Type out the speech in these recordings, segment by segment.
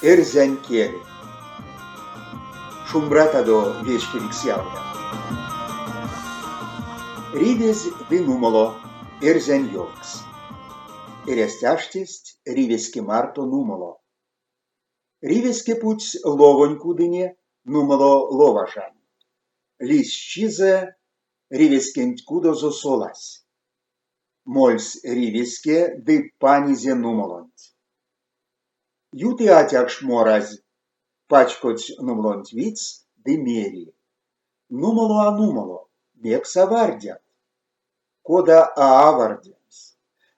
Эрзянь кель. Шумбратадо, вечкевикс ялгат! Ривезь ды нумоло. Эрзянь ёвкс. Эрясть-аштесть ривеське марто нумоло. Ривеське путсь ловонь кудыне, нумоло ловажань. Лиссь чизэ, ривеськенть кудозо солась. Мольсь ривеське ды панизе нумолонть. Юты атякш моразь, пачкодсь нумолонть видьс ды мери: Нумоло а нумоло, мекс авардят? Кода а авардемс?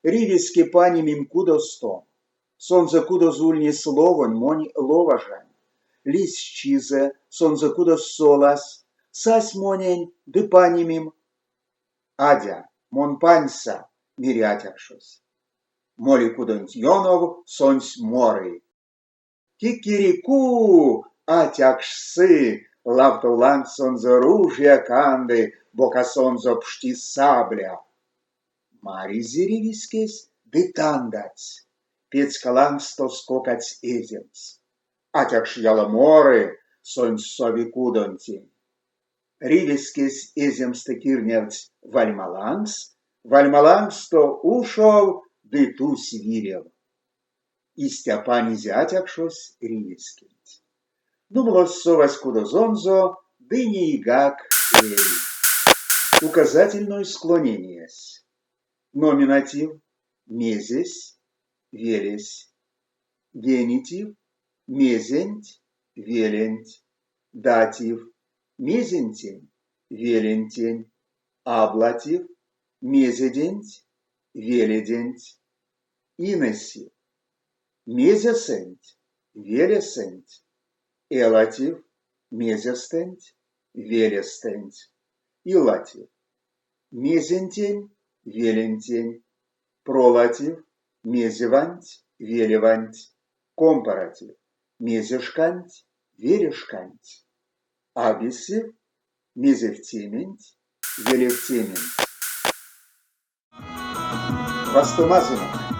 Ривеське панимим кудостом. Сонзэ кудозо ульнесь ловонь, монь ловажань. Лиссь чизэ, сонзэ кудось солась, сась монень ды панимим. Адя, мон паньса, мери атякшось. Моли кудонть ёнов, сонсь моры. Кикирику-у, атякш сы, лавтов лангсонзо ружия канды, бокасонзо пшти сабля. Маризе ривеськесь ды тандадсь, пецька лангсто скокадсь эземс. Атякш яла моры, сонсь сови кудонтень. Ривеськесь эземстэ кирнявтсь вальма лангс, вальма лангсто ушов ды тусь вирев. Истя панизе атякшось ривеськенть. Нумолось совась кудозонзо ды нейгак эри. Указательной склонениясь. Номинатив, мезесь, велесь. Генитив, мезенть, веленть. Датив, мезентень, велентень. Аблатив, мезеденть, веледенть. Инессив, мезесэнть, велесэнть. Элатив, мезестэнть, велестэнть. Илатив, мезентень, велентень. Пролатив, мезеванть, велеванть. Компаратив, мезешканть, велешканть. Абессив, мезевтементь, велевтементь. Вастомазонок!